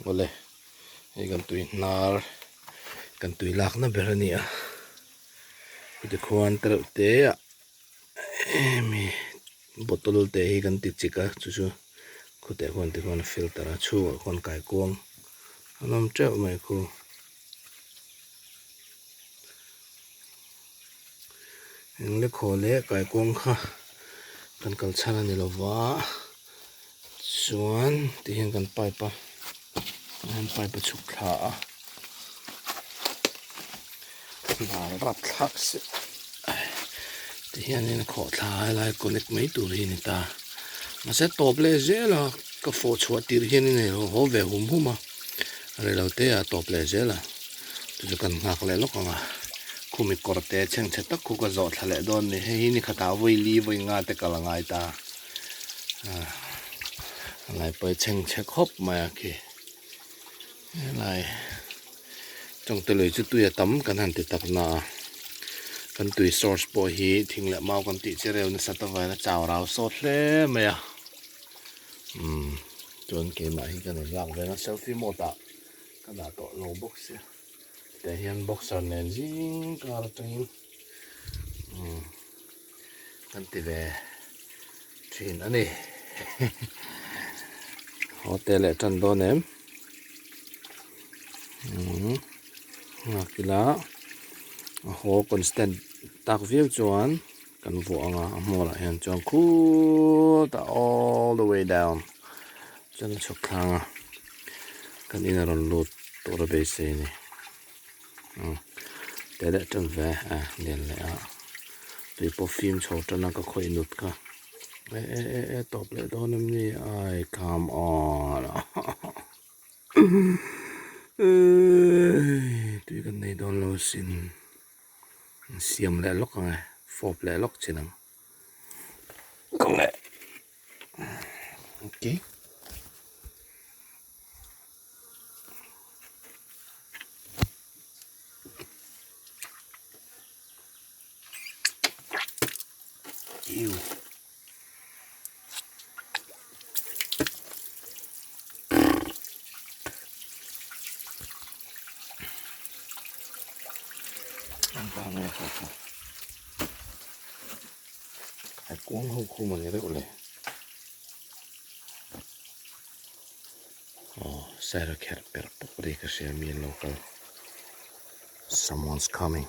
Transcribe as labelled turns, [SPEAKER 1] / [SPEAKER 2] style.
[SPEAKER 1] Awle, hei kan tui hnar, kan tui lakna ber a ni a, tikhuan tereuh te ah hemi bottle te hi kan ti chik a chu chu khutah khuan tikhuan a filter a chhungah khuan kaikuang an awm teuh mai khu. Eng lekhaw leh kaikuang kha kan kal chhan a ni lo va chuan ti hian kan pipe a hian pipe a chhuk thla a hnar rap thlak se ti hianin a khawh thla a helai connect mai tur hi a ni ta mahse tawp leh zel a ka fawh chhuah tir hianin a lo haw ve hum hum a rei lo te ah tawp leh zel a. Chu chu kan nghak leh lawk ang a, khumi kawr te chhengchhe tak khu ka zawh thla leh dawn ni, hei hi ni khatah vawi li vawi nga te kal a ngai ta, a lai pawh hi chhengchhe khawp mai a khi, helai tawngte lui chu tui a tam kan han ti tak na a, kan tui source pawh hi thing leh mau kan tih che reu nasa ta vain a chau rau sawt hle mai a, umm chuan keimah hi ka rawn lak vel a selfie mode ah. Ka dah tawh lo bawk sia tah hian boxer nen zing kar atangin umm kan ti ve thin a ni haw te leh tan dawn em umm nghak ila a haw constant tak viau chuan kan vuah ang a a hmawrah hian chuan khutah all the way down. Chuan a chhuk thlang a, kan in a rawn lut tur a beisei a ni. Umm teh leh tan ve a lian leh a, tui pawh fim chho tan a ka khawih nut kha. E e e e tawp leh dawn em ni? Ai come on tui kan nei dawn lo sin. Siam leh lawk ang e, fawp leh lawk chin ang. Okay. Ew. A kuang ho khu mawni reuh le aw sir a kherh per pawp ri ka hria mi an lo kal someone's coming.